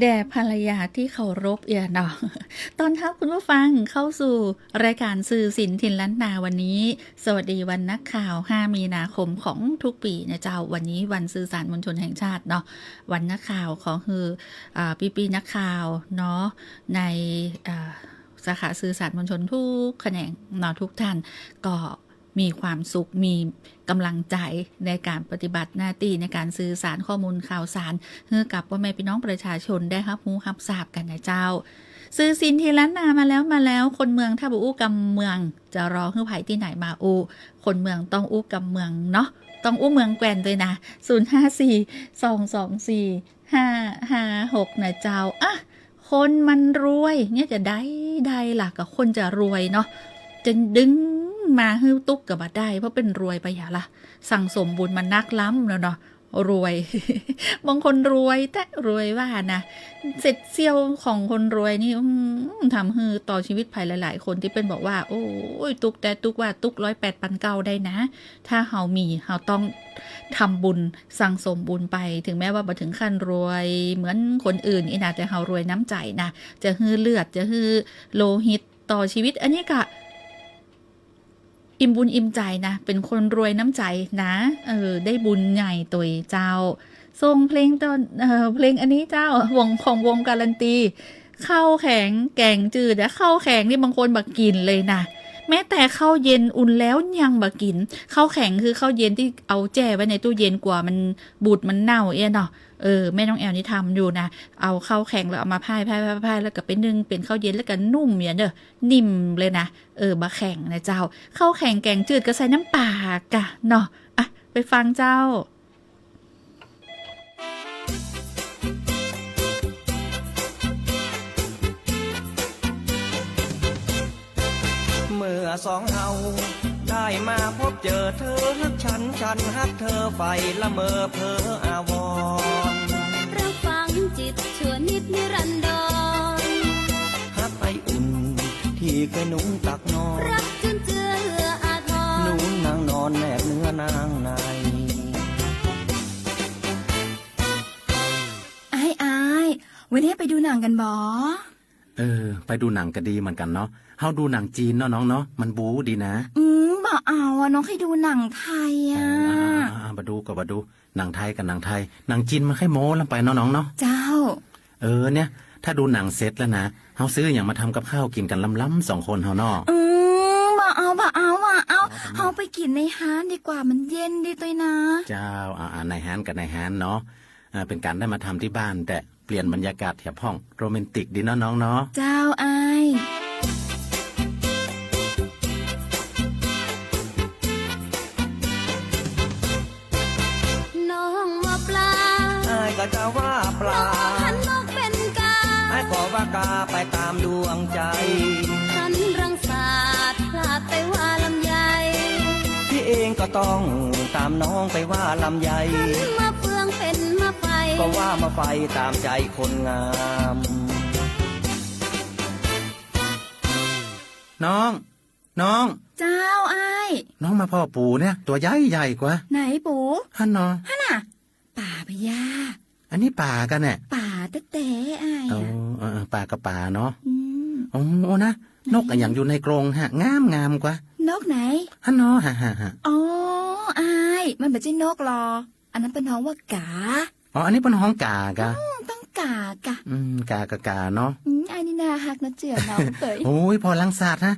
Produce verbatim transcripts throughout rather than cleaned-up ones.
แด่ภรรยาตี้เคารพเอียเนาะ ต้อนฮับคุณผู้ฟังเข้าสู่รายก๋านสื่อศิลป์ถิ่นล้านนาวันนี้ สวัสดีวันนักข่าว ห้ามีนาคมของทุกปี๋นะเจ้า วันนี้วันสื่อสารมวลชนแห่งชาติเนาะ วันนักข่าว ขอหื้อ อ่า ปี้ๆ นักข่าวเนาะ ใน อ่า สาขาสื่อสารมวลชนทุกแขนงเนาะ ทุกท่านก็ มีความสุข มีก๋ำลังใจ๋ในก๋านปฏิบัติหน้าตี้ในก๋านสื่อสารข้อมูลข่าวสาร หื้อกับป้อแม่ปี้น้องประชาชนได้ฮับฮู้ฮับซาบกั๋นนะเจ้า สื่อศิลป์ถิ่นล้านนามาแล้ว มาแล้ว คนเมืองถ้าบ่อู้กำเมือง จะรอหื้อใผตี้ไหนมาอู้ คนเมืองต้องอู้กำเมืองเนาะ ต้องอู้เมืองแกว่นตวยนะ ศูนย์ห้าสี่ สองสองสี่ ห้าห้าหก นะเจ้า อ่ะ คนมันรวยเนี่ยจะใด ใดล่ะ ก็คนจะรวยเนาะ จะดึงมาหื้อตุ๊กก็บ่ได้ เพราะเป๋นรวยไปหยังล่ะ สั่งสมบุญมานักล้ำแล้วเนาะ รวย บางคนรวยแต๊ รวยว่านะ เศษเสี้ยวของคนรวยนี่ อืม ทำหื้อต่อชีวิตใผหลายๆ คนตี้เปิ้นบอกว่า โอ๊ย ตุ๊กแต๊ตุ๊กว่า ตุ๊กร้อยแปดปันเก้าได้นะ ถ้าเฮามี เฮาต้องทำบุญ สั่งสมบุญไป ถึงแม้ว่าบ่เถิงขั้นรวยเหมือนคนอื่นอี้นะ แต่เฮารวยน้ำใจ๋นะ จะหื้อเลือด จะหื้อโลหิตต่อชีวิต อันนี้ก็อิ่มบุญอิ่มใจ๋นะ เป๋นคนรวยน้ำใจ๋นะ เออ ได้บุญใหญ่ตวยเจ้า ส่งเพลงตอน เอ่อ เพลงอันนี้เจ้า วง ของวงการันตี ข้าวแข็งแก๋งจืดอะ ข้าวแข็งนี่บางคนบ่กิ๋นเลยนะ แม้แต่ข้าวเย็นอุ่นแล้วยังบ่กิ๋น ข้าวแข็งคือข้าวเย็นตี้เอาแจ้ไว้ในตู้เย็นกั๋วมันบูดมันเน่าเอี้ยเนาะ เออ แม่น้องแอลนี่ทำอยู่นะ เอาข้าวแข็งแล้วเอามาพ่าย พ่าย พ่าย พ่าย แล้วก็ไปนึ่งเป๋นข้าวเย็นแล้วก็นุ่มอย่างเด้อ นิ่มเลยนะ เออ บ่แข็งนะเจ้า ข้าวแข็งแก๋งจืดก็ใส่น้ำป๋ากะเนาะ อ่ะ ไปฟังเจ้า เมื่อสองเฮาได้มาพบเจอ เธอฮักฉัน ฉันฮักเธอ ใฝ่ละเมอเพ้ออาวรณ์ รับฟังจิตชั่วนิดนิรันดร ฮักไออุ่นที่เคยนุงตักนอน รักจุนเจือเอื้ออาทร หนุนนางนอนแนบเนื้อนางใน อ้าย อ้าย วันนี้ไปดูหนังกั๋นบ่ เออ ไปดูหนังก็ดีเหมือนกั๋นเนาะ เฮาดูหนังจีนเนาะน้องเนาะ มันบู๊ดีนะ อืม บ่เอาอะ น้องใค่ดูหนังไทยอะ เออ อ่ะ อ่ะ อ่ะ บ่ดูก็บ่ดู หนังไทยก็หนังไทย หนังจีนมันใค่โม้ล้ำไปเนาะน้องเนาะ เจ้า เออ เนี่ย ถ้าดูหนังเสร็จแล้วนะ เฮาซื้อหยังมาทำกับข้าวกิ๋นกั๋นล้ำๆ สองคนเฮาเนาะ อืม บ่เอา บ่เอา บ่เอา เอาทำไม เฮาไปกิ๋นในฮ้านดีกว่า มันเย็นดีตวยนะ เจ้า อ่า อ่า ในฮ้านกับในฮ้านเนาะ อ่า เป๋นก๋านได้มาทำตี้บ้าน แต่เปลี่ยนบรรยากาศแถมพ่อง โรแมนติกดีเนาะน้องเนาะ เจ้าอ้าย น้องว่าปลา อ้ายก็จะว่าปลา น้องหันนกเป๋นกา อ้ายก็ว่ากาไปต๋ามดวงใจ๋ หันรังสาดพลาดไปว่าลำไย พี่เองก็ต้องต๋ามน้องไปว่าลำไย หันมะเฟืองเป๋นมะไฟ ก็ว่ามะไฟต๋ามใจ๋คนงาม น้อง น้อง เจ้าอ้าย น้องมาผ่อปูเนี่ย ตั๋วใหญ่ใหญ่กว่า ไหนปู หั้นเนาะ หั้นน่ะ ป๋าบ่าย่า อันนี้ป๋าก่ะเนี่ย ป๋าแต๊ๆ อ้าย อ๋อ อะ เออ เออ ป๋ากับป๋าเนาะ อืม โอ้ โอ้นะ ไหน นกอะหยังอยู่ในกรงฮะ งามงามกว่า นกไหน หั้นเนาะ ฮะ ฮะ ฮะ อ๋อ อ้าย มันบ่ใจ้นกหรอ อันนั้นเปิ้นฮ้องว่ากา อ๋อ อันนี้เปิ้นฮ้องกากะ อืม ต้องกากะ อืม กากะกาเนาะ อืม อ้ายนี่น่าฮักเนาะเจื้อน้องเต๋ย โอ้ย ผ่อรังสาดฮะ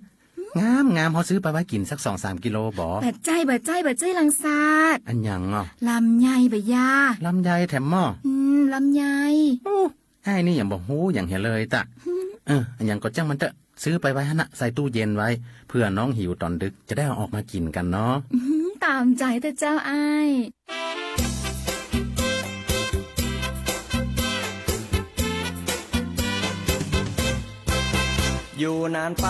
งามงาม เฮาซื้อไปไว้กิ๋นสักสองสามกิโลบ่ บ่ใจ้ บ่ใจ้ บ่ใจ้รังสาด อันหยังอ่ะ ลำไยบ่าย่า ลำไยแถมหม้อ อืม ลำไย โอ้ อ้ายนี่หยังบ่ฮู้หยังเหียเลยตะ เออ อันหยังก็จ้างมันเต๊อะ ซื้อไปไว้หั้นน่ะ ใส่ตู้เย็นไว้ เผื่อน้องหิวต๋อนดึก จะได้เอาออกมากิ๋นกั๋นเนาะ อืม ต๋ามใจ๋เต๊อะเจ้าอ้าย อยู่นานไป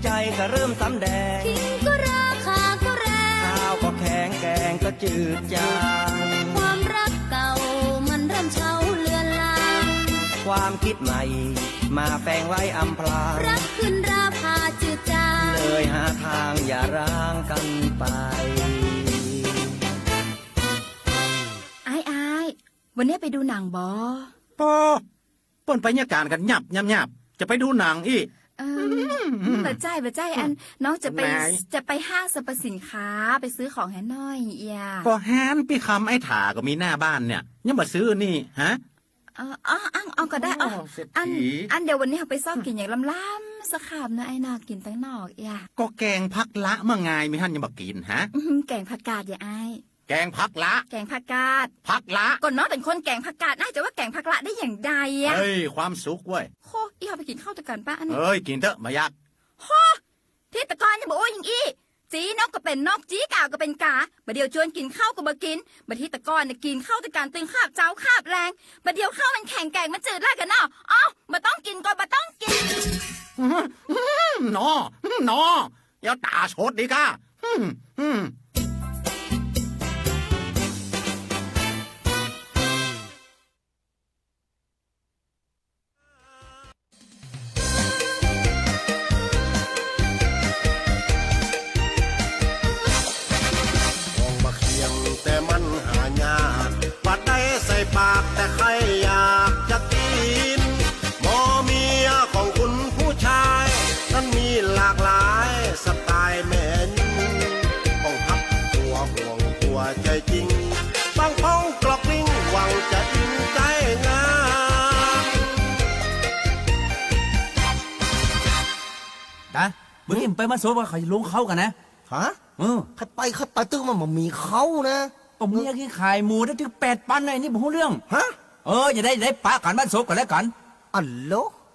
ใจ๋ก็เริ่มสำแดง ขิงก็รา ข่าก็แรง ข้าวก็แข็ง แก๋งก็จืดจาง ความรักเก่ามันเริ่มเฉาเลือนลาง ความคิดใหม่มาแฝงไว้อำพราง รักขึ้นรา ผ่าจืดจาง เลยหาทางอย่าร้างกั๋นไป อ้าย อ้าย วันนี้ไปดูหนังบ่ ปอ เปิ้นไปเยียะก๋านกั๋นยับยับยับ จะไปดูหนังอี้ เออ บ่ใจ้ บ่ใจ้ อัน น้องจะไป ไหน จะไปห้างสรรพสินค้า ไปซื้อของแหน้อยเอีย ก็ฮ้านปี้คำไอ้ถาก็มีหน้าบ้านเนี่ย ยังบ่ซื้อนี่ ฮะ เออ อ๋อ อัน เอาก็ได้ อ๋อ อ๋อ เศรษฐี อัน อัน เดี๋ยววันนี้เฮาไปซอกกิ๋นอย่างล้ำๆ สักคำเนาะ ไอ้เนาะ กิ๋นตังนอกเอีย ก็แกงผักละเมื่อไง มีหั้นยังบ่กิ๋น ฮะ อื้อหือ แกงผักกาดเอียอ้าย แกงผักละ แกงผักกาด ผักละ ก็น้องเป๋นคนแกงผักกาด น้าจะว่าแกงผักละได้อย่างใดอะ เฮ้ย ความสุขเว้ย โห อี้เฮาไปกิ๋นข้าวตวยกั๋นปะอันนี้ เฮ้ย กิ๋นเต๊อะ บ่อยาก โห ตี้ตะก่อนยังบ่อู้อย่างอี้ จี๊นกก็เป๋นนก จี๊ก๋าก็เป๋นก๋า บ่าเดี่ยวจวนกิ๋นข้าวก็บ่กิ๋น บ่าตี้ตะก่อนน่ะกิ๋นข้าวตวยกั๋นตึงคาบเจ๊าคาบแลง บ่าเดี่ยวข้าวมันแข็งแก๋งมันจืดแล้วกั๋นเนาะ เอ้า บ่ต้องกิ๋นก็บ่ต้องกิ๋น หนอ หนอ เยียะต๋าสดดีก้า หึ่ม หึ่ม ของบ่เคียงแต่มันหายาก บ่ได้ใส่ปากแต่ใค่อยากจะกิ๋น หมอเมียของคุณผู้ชาย นั้นมีหลากหลายสไตล์แม่น ของพับตัวห่วงตัวใจ๋จริง บางป้องกรอกกลิ้งหวังจะอิงใจ๋งาม ต๋า เมื่อกี้ไปมาสบว่าเขาจะลงเข้ากั๋นนะ ฮะ เออ ใค่ไปใค่ไป ตึกมันบ่มีเข้านะ ก็เมียกิ๋นขายหมูได้ตึงแปดปันนะ อันนี้บ่ฮู้เรื่อง ฮะ เออ จะได้ ได้ปะกั๋นบ้านสบกั๋นแล้วกั๋น อัลโหล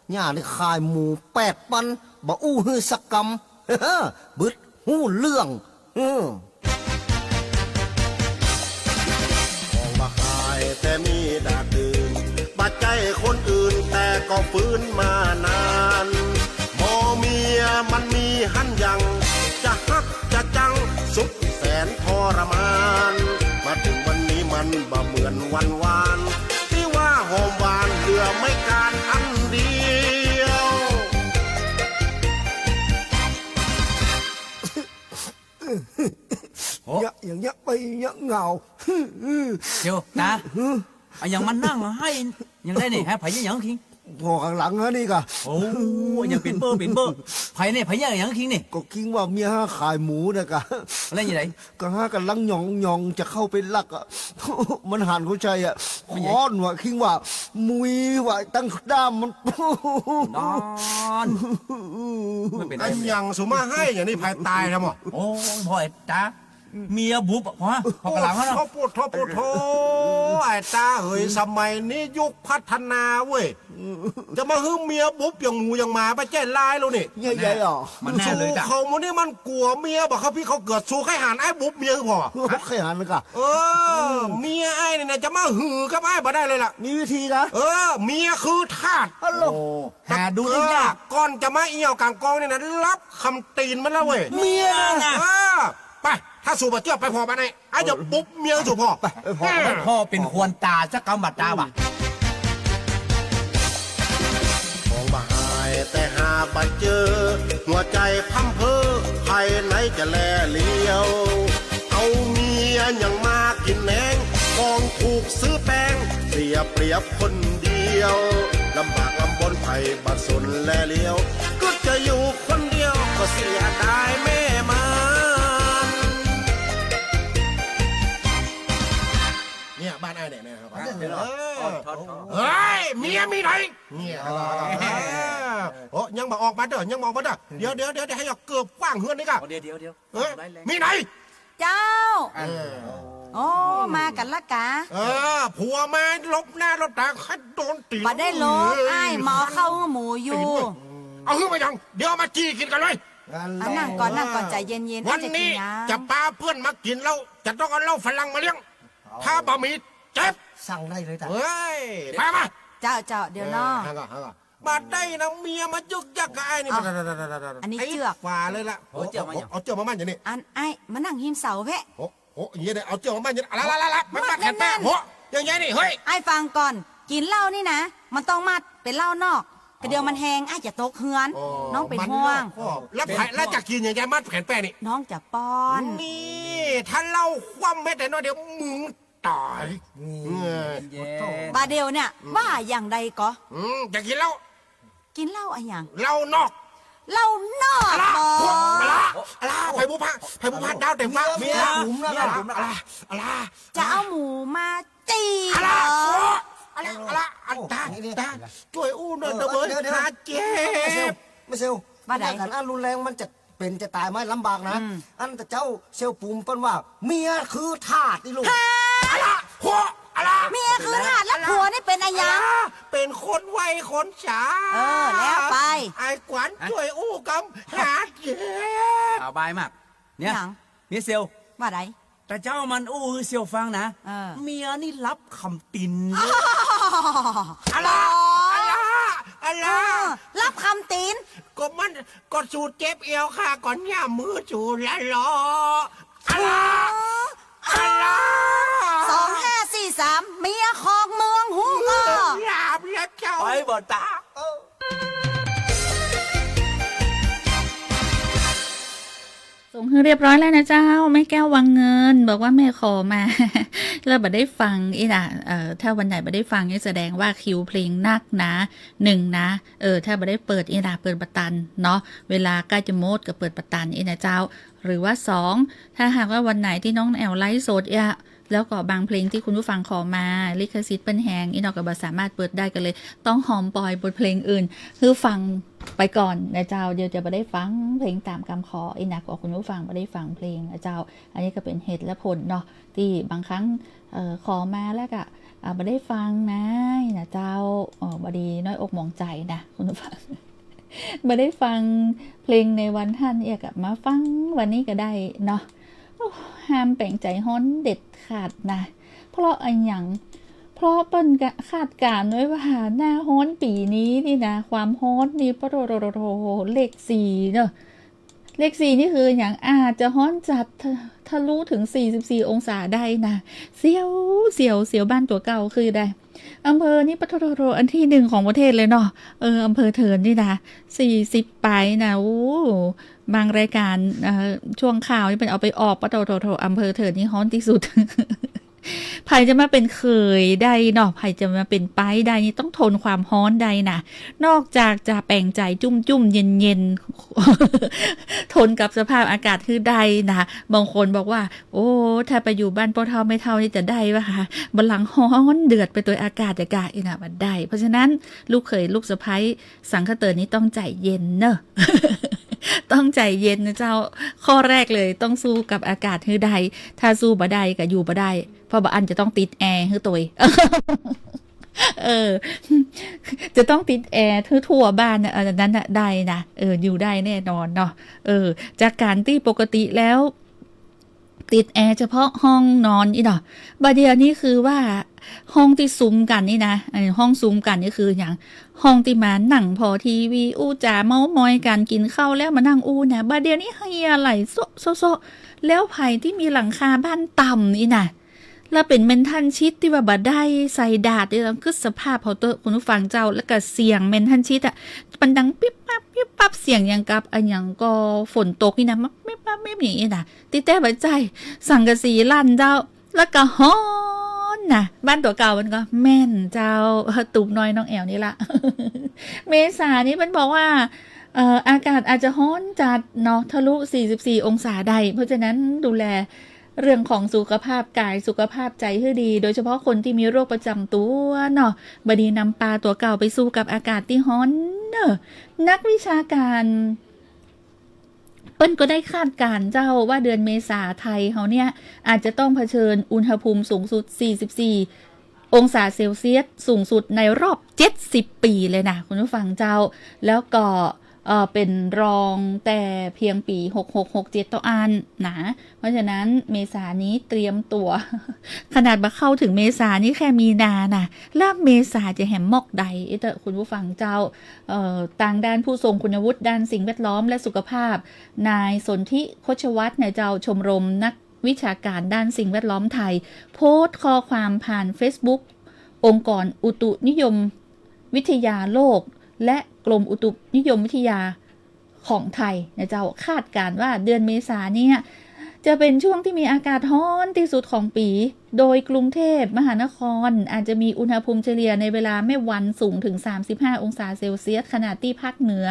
เนี่ยนี่ขายหมูแปดปัน บ่อู้หื้อสักกำ บึดฮู้เรื่อง อืม ของบ่ขายแต่มีดาดดื่น บ่ใจ้คนอื่นแต่ก็ฝืนมานาน หมอเมียมันมีหั้นยัง จะฮักจะจัง สุดแสนทรมาน มาเถิงวันนี้มันบ่เหมือนวันวาน ตี้ว่าหอมหวานเหลือไม้กานอันเดียว โอ้ เยียะอย่างเยียะไปเยียะเหงา เดี๋ยวต๋า อะหยังมานั่งไห้อย่างใดนี่ ฮะ ใผเยียะหยังคิง ผ่อข้างหลังฮะนี่ก่ะ โอ้ อะหยังเป๋นเบ้อเป๋นเบ้อ ใผเนี่ย ใผเยียะหยังคิงนี่ ก็คิงว่าเมียฮะขายหมูนะก่ะ แล้วอย่างใด ก็ฮะก่ำลังหยองๆ จะเข้าไปลักอะ มันหันเข้าใจ๋อะ มันใหญ่ ค้อนว่ะ คิงว่า มุยว่ะ ตั้งด้ามมัน นอน มันเป๋นอะ อันหยังสุมาไห้อย่างนี้ ใผต๋ายนะหมอ โอ้ย พ่อไอ้ต๋า เมียบุบอะ พ่อ พ่อกำลังแล้วเนาะ โอ้โห โอ้โห ไอ้ต๋าเอ๋ย สมัยนี้ยุคพัฒนาเว้ย จะมาหื้อเมียบุบอย่างหมูอย่างหมา ไปแจ้ลายแล้วนี่ ใหญ่ๆ อ๋อ มันแน่เลยจ้ะ สู่เขาหมู่นี้มันกั๋วเมียบ่ เขาพี่เขาเกิด สู่ใค่หันไอ้บุบเมียบ่ ใค่หันเลยก่ะ เออ เมียไอ้นี่นะ จะมาหื้อกับไอ้บ่ได้เลยล่ะ มีวิธีก่ะ เออ เมียคือธาตุ ฮัลโหล โอ้ หาดูได้ยาก ก่อนจะมาเอี่ยวก๋างกองนี่นะ รับคำตี๋นมันแล้วเว้ย เมียนะ เออ ไป ถ้าสู่บ่เจื้อไปผ่อบ้านไอ้ ไอ้จะบุบเมียสู่ผ่อ ไป ไปผ่อ ไปผ่อเป๋นขวัญต๋าสักกำบ่ต๋าบ่ะ ของบ่หายแต่หาบ่เจอ หัวใจ๋พร่ำเพ้อ ใผไหนจะแลเหลียว เอาเมียหยังมากิ๋นแหนง ของถูกซื้อแปง เสียเปรียบคนเดียว ลำบากลำบนใผบ่สนแลเหลียว กึ๊ดจะอยู่คนเดียว ก็เสียดายแม่มัน เนี่ยบ้านไอ้เนี่ยนะครับ เดี๋ยว เออ เฮ้ย เมียมีไหน เนี่ย เออ โอ้ ยังบ่ออกมาเด้อ ยังบ่ออกมาเด้อ เดี๋ยว เดี๋ยว เดี๋ยว เดี๋ยว หื้อเอาเกือบคว้างเฮือนนี่ก่ะ เดี๋ยว เดี๋ยว เดี๋ยว เอ้ย มีไหน เจ้า เออ โอ้ มากั๋นละกา เออ ผัวมาหลบหน้าหลบต๋า ใค่โดนตี๋น บ่ได้หลบ อ้าย มาเอาข้าวหื้อหมูอยู่ ตี๋นเว้ย เอาหื้อมายัง เดี๋ยวเอามาจี่กิ๋นกั๋นเลย อ่ะ นั่งก่อน นั่งก่อน เออ ใจ๋เย็นๆ วันนี้ อ้ายจะกิ๋นยัง จะปาเปื้อนมากิ๋นเหล้า จะต้องเอาเหล้าฝรั่งมาเลี้ยง ถ้าบ่มี เจ็บ สั่งได้เลยจ้ะ เฮ้ย ไปมา เจ้า เจ้า เดี๋ยวเนาะ เออ หันก่อน หันก่อน บ่ได้นะ เมียมายึกยักกับไอ้นี่ เอา อันนี้เจื้อก ไอ้ขวาเลยล่ะ โอ้ เจื้อกมาอย่าง เอาเจื้อกมามั่นอย่างนี้ อันไอ้มานั่งฮิมเสาแพะ โอ้ โอ้ อย่างนี้เลย เอาเจื้อกมามั่นอย่างนี้ ละละละละ มันมัดแขนแป้ง มัดแน่นๆ โอ้ อย่างนี้นี่ เฮ้ย ไอ้ฟังก่อน กิ๋นเหล้านี่นะ มันต้องมัด เป๋นเหล้านอก กะเดี๋ยวมันแหง ไอ้จะตกเฮือน อ๋อ น้องเป๋นห่วง มันนอก แล้วไผ แล้วจะกิ๋นอย่างไง มัดแขนแป้งนี่ น้องจะป้อน นี่ ถ้าเหล้าคว่ำแม้แต่น้อยเดียว มึง ต๋าย นี่ เออ เย็นๆ บ่าเดี่ยวเนี่ย อืม ว่าอย่างใดก่อ อืม จะกิ๋นเหล้า กิ๋นเหล้าอะหยัง เหล้านอก เหล้านอก อะละ บ่ อะละ อะละ ไผผู้พา ไผผู้พาดาวเต็มฟ้า เมีย เมีย อะละ อะละ อะละ จะเอาหมูมาจี่ อะละ เหรอ โอ้ อะละ อะละ อันตา นี่ นี่ ตา จ้วยอู้หน่อยเถอะเว้ย เดี๋ยว เดี๋ยว ขาเจ็บ แม่เซล แม่เซล ว่าใด เรื่องอันรุนแรงมันจะ เป๋นจะต๋ายไหม ลำบากนะ อืม อันแต่เจ้าเสี่ยวปุ๋มเปิ้นว่า เมียคือทาสนี่ลูก ฮะ อะละ ผัว อะละ เมียคือทาส แล้วผัวนี่เป๋นอะหยัง อะละ เป๋นคนไหว้คนสา เออ แล้วไป ไอ้ขวัญจ้วยอู้กำ หาเจ็บ เอาบายมาก เนี่ย หยัง เมียเสี่ยว ว่าใด แต่เจ้ามันอู้หื้อเสี่ยวฟังนะ เออ เมียนี่ฮับกำตี๋น อะละ อะละ อะละ เออ ฮับกำตี๋น ก็มัน ก็สูเจ็บเอวข้าก่อนเนี่ย มือสูละลอ อะละ อะละ สองห้าสี่สาม เมียของเมืองฮู้ก่อ หลาบแล้วเจ้า ไปบ่ตา เออ ส่งหื้อเรียบร้อยแล้วนะเจ้า แม่แก้ววังเงิน บอกว่าแม่ขอมา แล้วบ่ได้ฟังอี้นะ เอ่อ ถ้าวันไหนบ่ได้ฟังนี่แสดงว่าคิวเพลงนักนะ หนึ่งนะ เออ ถ้าบ่ได้เปิดอี้นะ เปิดบ่ตันเนาะ เวลาใก้จะหมดก็เปิดบ่ตันอี้นะเจ้า หรือว่าสอง ถ้าหากว่าวันไหนตี้น้องแอ๋วไลฟ์สดเนี่ย แล้วก็บางเพลงตี้คุณผู้ฟังขอมา ลิขสิทธิ์เปิ้นแฮง อี้เนาะก็บ่สามารถเปิดได้ ก็เลยต้องฮอมปอยบทเพลงอื่นหื้อฟังไปก่อนนะเจ้า เดี๋ยวจะบ่ได้ฟังเพลงต๋ามกำขอ อี้นะ ก็คุณผู้ฟังบ่ได้ฟังเพลงนะเจ้า อันนี้ก็เป๋นเหตุและผลเนาะ ตี้บางครั้ง เอ่อ ขอมาแล้วก็ อ่า บ่ได้ฟังนะ นะเจ้า เอ่อ บ่ดีน้อยอกหมองใจ๋นะ คุณผู้ฟัง บ่ได้ฟังเพลงในวันหั้น เอียก็มาฟังวันนี้ก็ได้เนาะ โอ้ ห้ามแป๋งใจ๋ฮ้อนเด็ดขาดนะ เพราะอะหยัง เพราะเปิ้นก็คาดการณ์ไว้ว่าหน้าฮ้อนปี๋นี้นี่นะ ความฮ้อนนี่ ปะโถ เลขสี่เนาะ เลขสี่นี่คือหยัง อาจจะฮ้อนจัด ทะ ทะลุเถิงสี่สิบสี่องศาได้นะ เสียว เสียว เสียวบ้านตั๋วเก่าคือใด อำเภอนี่ ปะโถ อันที่หนึ่งของประเทศเลยเนาะ เออ อำเภอเถินนี่นะ สี่สิบปายนะ โอ้ บางรายการ เอ่อ ช่วงข่าวนี่เปิ้นเอาไปออก ปะโถ อำเภอเถินนี่ฮ้อนตี้สุด ใผจะมาเป๋นเขยได้เนาะ ใผจะมาเป๋นป๊ายได้นี่ต้องทนความฮ้อนได้นะ นอกจากจะแป๋งใจ๋จุ่มๆ เย็นๆ ทนกับสภาพอากาศหื้อได้นะ บางคนบอกว่า โอ้ ถ้าไปอยู่บ้านป้อเฒ่าแม่เฒ่านี่จะได้บ่คะ บ่หลังฮ้อนเดือดไปตวยอากาศจะกะอี้นะ บ่ได้ เพราะฉะนั้นลูกเขยลูกสะใภ้สังขะเตินนี่ต้องใจ๋เย็นเนาะ ต้องใจ๋เย็นนะเจ้า ข้อแรกเลยต้องสู้กับอากาศหื้อได้ ถ้าสู้บ่ได้ก็อยู่บ่ได้ เพราะบ่อั้นจะต้องติดแอร์หื้อตวย เออ จะต้องติดแอร์ทั่วๆบ้านนะ อันนั้นน่ะได้นะ เออ อยู่ได้แน่นอนเนาะ เออ จากการตี้ปกติแล้ว ติดแอร์เฉพาะห้องนอนอี้เนาะ บ่าเดี่ยวนี้คือว่าห้องตี้ซุมกั๋นนี่นะ เออ ห้องซุมกั๋นนี่คือหยัง ห้องตี้มานั่งผ่อทีวี อู้จ๋าเม้ามอยกั๋น กิ๋นข้าวแล้วมานั่งอู้นะ บ่าเดี่ยวนี้เหียไหล่โซะโซะโซะ แล้วใผตี้มีหลังคาบ้านต่ำอี้นะ แล้วเป๋นเมนทัลชีทตี้ว่าบ่ได้ใส่ดาด เดี๋ยวต้องกึ๊ดสภาพเฮาเต๊อะ คุณผู้ฟังเจ้า แล้วก็เสียงเมนทัลชีทอะ มันดังปิ๊บปั๊บปิ๊บปั๊บ เสียงอย่างกับอะหยังก็ฝนตกนี่นะ มับมิบมับมิบอย่างนี้นะ ตี้แต๊บ่ใจ้ สังกะสีลั่นเจ้า แล้วก็ฮ้อนนะ บ้านตั๋วเก่ามันก็แม่นเจ้า ตุ๊บน้อยน้องแอ๋วนี่ละ เมษานี่มันบอกว่า เอ่อ อากาศอาจจะฮ้อนจัดเนาะ ทะลุสี่สิบสี่องศาได้ เพราะฉะนั้นดูแล เรื่องของสุขภาพกายสุขภาพใจ๋หื้อดี โดยเฉพาะคนตี้มีโรคประจ๋ำตั๋วเนาะ บ่ดีนำปาตั๋วเก่าไปสู้กับอากาศตี้ฮ้อนเนาะ นักวิชาการเปิ้นก็ได้คาดการณ์เจ้าว่าเดือนเมษาไทยเฮาเนี่ย อาจจะต้องเผชิญอุณหภูมิสูงสุดสี่สิบสี่องศาเซลเซียส สูงสุดในรอบเจ็ดสิบปี๋เลยนะ คุณผู้ฟังเจ้า แล้วก็ เอ่อ เป๋นรองแต่เพียงปี๋หกหกหกเจ็ดเต้าอั้นนะ เพราะฉะนั้นเมษานี้เตรียมตั๋ว ขนาดบ่เข้าเถิงเมษานี้ แค่มีนานะ แล้วเมษาจะแหมมอกใด เอ้ยเต๊อะ คุณผู้ฟังเจ้า เอ่อ ตางด้านผู้ทรงคุณวุฒิด้านสิ่งแวดล้อมและสุขภาพ นายสนธิ คชวัฒน์เนี่ยเจ้า ชมรมนักวิชาการด้านสิ่งแวดล้อมไทย โพสต์ข้อความผ่านเฟซบุ๊ก องค์กรอุตุนิยมวิทยาโลก และกรมอุตุนิยมวิทยา ของไทยนะเจ้า คาดการณ์ว่าเดือนเมษาเนี่ย จะเป๋นช่วงตี้มีอากาศฮ้อนตี้สุดของปี๋ โดยกรุงเทพมหานครอาจจะมีอุณหภูมิเฉลี่ยในเวลาแม่วันสูงเถิง สามสิบห้า องศาเซลเซียส ขณะตี้ภาคเหนือ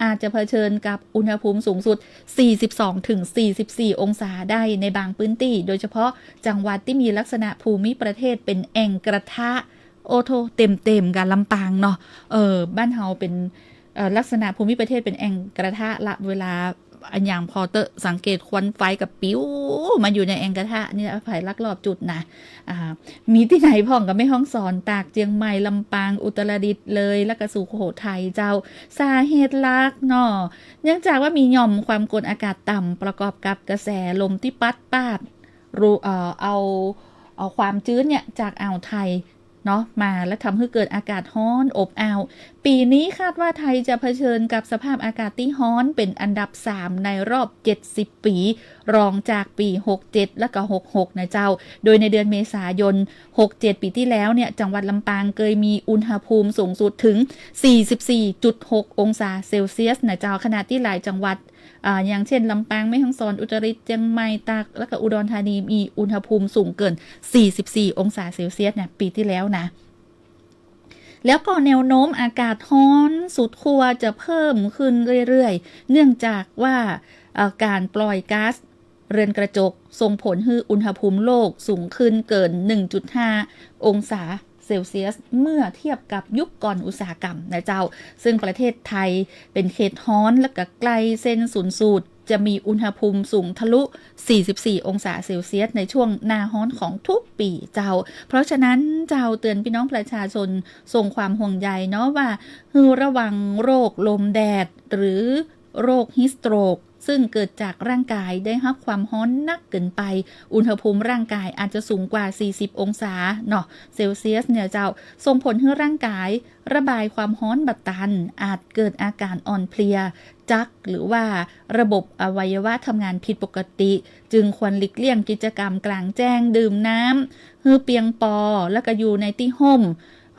อาจจะเผชิญกับอุณหภูมิสูงสุด สี่สิบสอง ถึง สี่สิบสี่ องศาได้ในบางพื้นตี้ โดยเฉพาะจังหวัดตี้มีลักษณะภูมิประเทศเป๋นแอ่งกระทะ โอ้โธ่ เต็มๆ กับลำปางเนาะ เออ บ้านเฮาเป๋น เอ่อ ลักษณะภูมิประเทศเป๋นแอ่งกระทะละ เวลาอะหยังผ่อเต๊อะ สังเกตควันไฟก็ปิ๊วมาอยู่ในแอ่งกระทะนี่ ใผลักลอบจุดนะ อ่า มีตี้ไหนพ่องก็แม่ฮ่องสอน ตาก เจียงใหม่ ลำปาง อุตรดิตถ์ เลย แล้วก็สุโขทัยเจ้า สาเหตุหลักเนาะ เนื่องจากว่ามีหย่อมความกดอากาศต่ำประกอบกับกระแสลมตี้ปั๊ดปาด รู เอ่อ เอา เอาความจื้นเนี่ยจากอ่าวไทย เนาะ มาแล้วทำหื้อเกิดอากาศฮ้อนอบอ้าว ปี๋นี้คาดว่าไทยจะเผชิญกับสภาพอากาศตี้ฮ้อนเป๋นอันดับสามในรอบเจ็ดสิบปี๋ รองจากปี๋หกเจ็ดและก็หกหกนะเจ้า โดยในเดือนเมษายนหกเจ็ดปี๋ตี้แล้วเนี่ย จังหวัดลำปางเกยมีอุณหภูมิสูงสุดเถิง สี่สิบสี่จุดหก องศาเซลเซียสนะเจ้า ขณะตี้หลายจังหวัด อ่า อย่างเช่น ลำปาง แม่ฮ่องสอน อุตรดิตถ์ เจียงใหม่ ตาก แล้วก็อุดรธานี มีอุณหภูมิสูงเกิน สี่สิบสี่ องศาเซลเซียสเนี่ย ปี๋ตี้แล้วนะ แล้วก็แนวโน้มอากาศฮ้อนสุดขั้วจะเพิ่มขึ้นเรื่อยๆ เนื่องจากว่า เอ่อ ก๋านปล่อยก๊าซเรือนกระจกส่งผลหื้ออุณหภูมิโลกสูงขึ้นเกิน หนึ่งจุดห้า องศาเซลเซียส เมื่อเทียบกับยุคก่อนอุตสาหกรรมนะเจ้า ซึ่งประเทศไทยเป๋นเขตฮ้อนและก็ใก้เส้นศูนย์สูตร จะมีอุณหภูมิสูงทะลุ สี่สิบสี่ องศาเซลเซียส ในช่วงหน้าฮ้อนของทุกปี๋เจ้า เพราะฉะนั้นเจ้าเตือนพี่น้องประชาชนส่งความห่วงใยเนาะ ว่าหื้อระวังโรคลมแดด หรือโรคฮีทสโตรก ซึ่งเกิดจากร่างกายได้ฮับความฮ้อนนักเกินไป อุณหภูมิร่างกายอาจจะสูงกว่า สี่สิบ องศาเนาะ เซลเซียสเนี่ยเจ้า ส่งผลหื้อร่างกายระบายความฮ้อนบ่ตัน อาจเกิดอาการอ่อนเพลีย จัก หรือว่าระบบอวัยวะทำงานผิดปกติ จึงควรหลีกเลี่ยงกิจกรรมกลางแจ้ง ดื่มน้ำหื้อเปียงปอ แล้วก็อยู่ในตี้ฮ่ม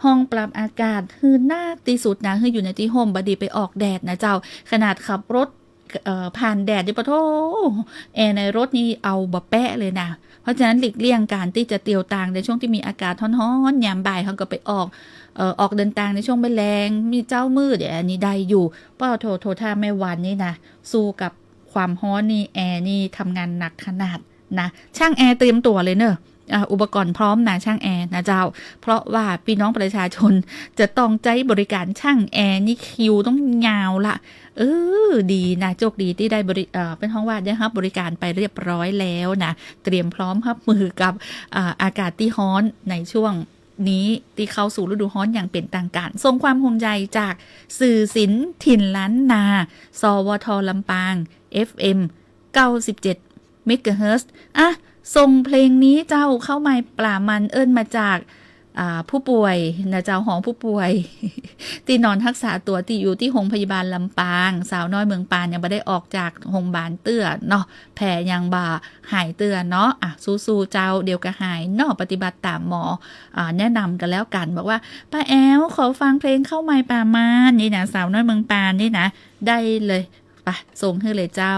ห้องปรับอากาศหื้อนักตี้สุดนะ หื้ออยู่ในตี้ฮ่ม บ่ดีไปออกแดดนะเจ้า ขนาดขับรถ เอ่อ ผ่านแดดนี่ ปะโธ่ แอร์ในรถนี่เอาบ่แป๊ะเลยนะ เพราะฉะนั้นหลีกเลี่ยงก๋านตี้จะเตียวตางในช่วงตี้มีอากาศฮ้อนๆ ยามบ่าย เฮาก็ไปออก เอ่อ ออกเดินตางในช่วงบ่ายแลง มีเจ๊ามืด เดี๋ยวอันนี้ได้อยู่ ปะโธ่ โธ่ ถ้าแม่วันนี่นะ สู้กับความฮ้อนนี่ แอร์นี่ทำงานหนักขนาดนะ ช่างแอร์เตรียมตั๋วเลยเนอะ อ่า อุปกรณ์พร้อมนะ ช่างแอร์นะเจ้า เพราะว่าพี่น้องประชาชนจะต้องใจ๊บริการช่างแอร์นี่คิวต้องยาวละ เออ ดีนะ โจคดีตี้ได้บริ เอ่อ เปิ้นฮ้องว่าได้ฮับบริการไปเรียบร้อยแล้วนะ เตรียมพร้อมฮับมือกับ อ่า อากาศตี้ฮ้อนในช่วงนี้ตี้เข้าสู่ฤดูฮ้อนอย่างเป๋นตางก๋าน ส่งความห่วงใยจากสื่อศิลป์ถิ่นล้านนา สวท ลำปาง เอฟเอ็ม เก้าสิบเจ็ด เมกะเฮิรตซ์ อ่ะ ส่งเพลงนี้เจ้า เข้าไมปลามัน เอิ้นมาจาก อ่า ผู้ป่วยนะเจ้า หอผู้ป่วย ตี้นอนฮักษาตั๋วตี้อยู่ตี้โฮงพยาบาลลำปาง สาวน้อยเมืองปานยังบ่ได้ออกจากโฮงบาลเตื้อเนาะ แผลยังบ่หายเตื้อเนาะ อ่ะ สู้ๆ เจ้า เดี๋ยวก็หายเนาะ ปฏิบัติต๋ามหมอ อ่า แนะนำกั๋นแล้วกั๋น บอกว่า ป้าแอ๋ว ขอฟังเพลงเข้าไมปลามัน นี่นะ สาวน้อยเมืองปานนี่นะ ได้เลย ไป ส่งหื้อเลยเจ้า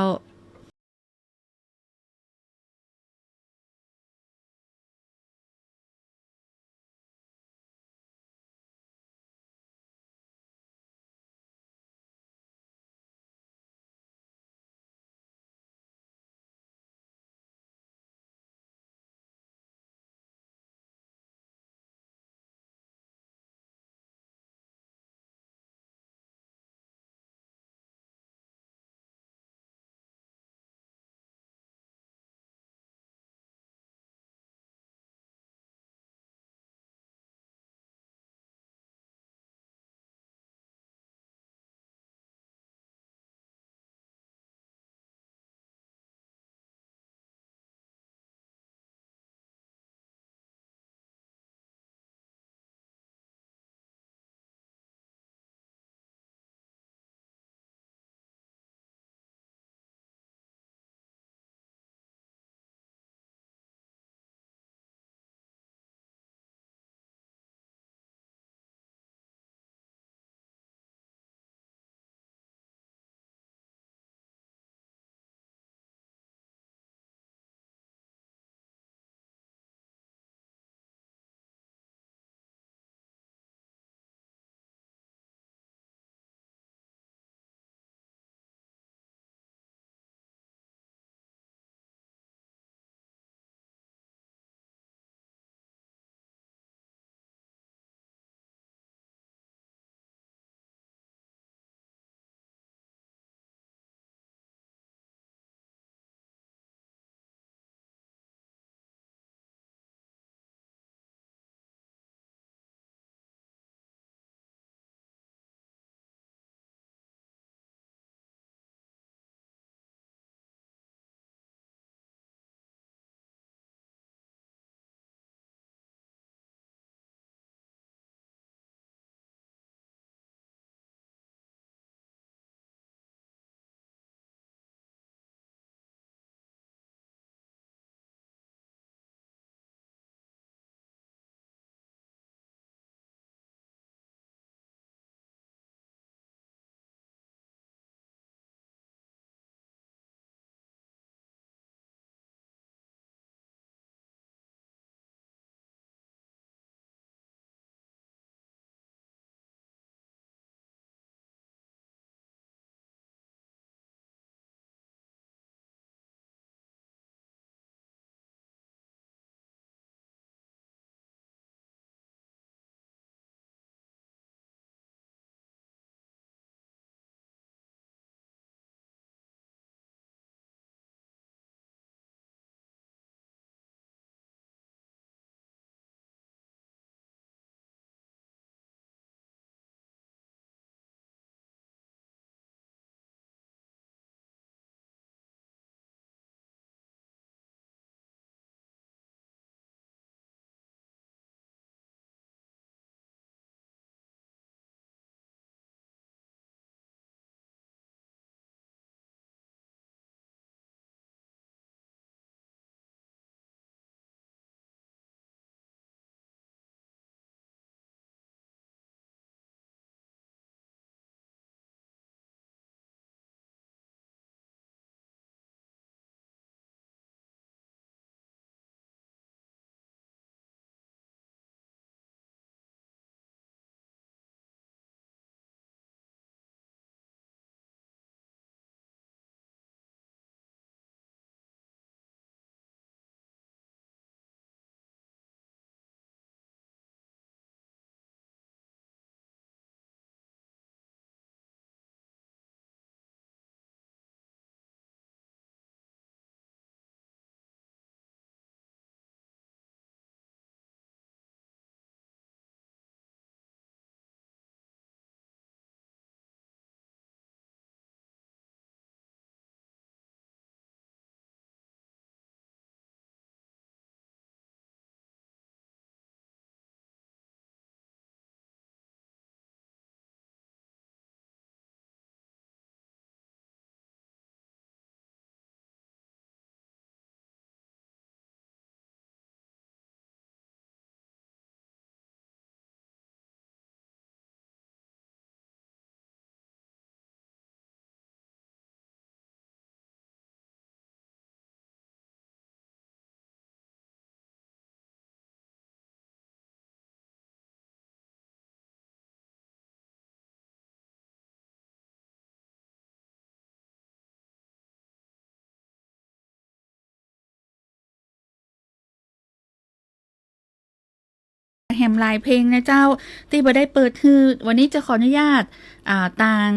แหมหลายเพลงนะเจ้า ตี้บ่ได้เปิดหื้อ วันนี้จะขออนุญาต อ่า ตาง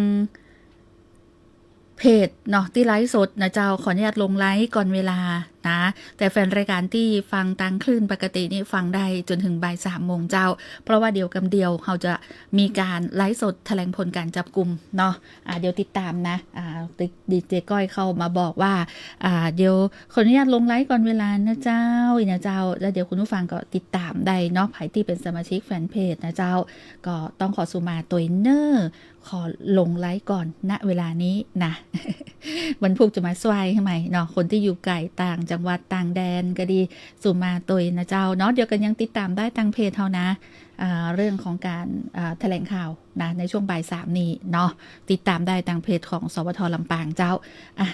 เพจเนาะ ตี้ไลฟ์สดนะเจ้า ขออนุญาตลงไลฟ์ก่อนเวลานะ แต่แฟนรายการตี้ฟังตางคลื่นปกตินี่ฟังได้จ๋นเถิงบ่ายสามโมงเจ้า เพราะว่าเดี๋ยวกำเดียวเฮาจะมีก๋านไลฟ์สดแถลงผลก๋านจับกุมเนาะ อ่า เดี๋ยวติดต๋ามนะ อ่า ดีเจก้อยเข้ามาบอกว่า อ่า เดี๋ยวขออนุญาตลงไลฟ์ก่อนเวลานะเจ้า อีกนะเจ้า แล้วเดี๋ยวคุณผู้ฟังก็ติดต๋ามได้เนาะ ใผตี้เป๋นสมาชิกแฟนเพจนะเจ้า ก็ต้องขอสุมาตวยเน่อ ขอลงไลฟ์ก่อน ณ เวลานี้นะ วันพุธจะมาซ่วยหื้อใหม่เนาะ คนตี้อยู่ไก๋ต่างจังหวัดต่างแดนก็ดี สุมาตวยนะเจ้าเนาะ เดี๋ยวกั๋นยังติดต๋ามได้ตางเพจเฮานะ อ่า เรื่องของก๋าน อ่า แถลงข่าวนะ ในช่วงบ่ายสามนี้เนาะ ติดต๋ามได้ตางเพจของ สวท ลำปางเจ้า อ่ะ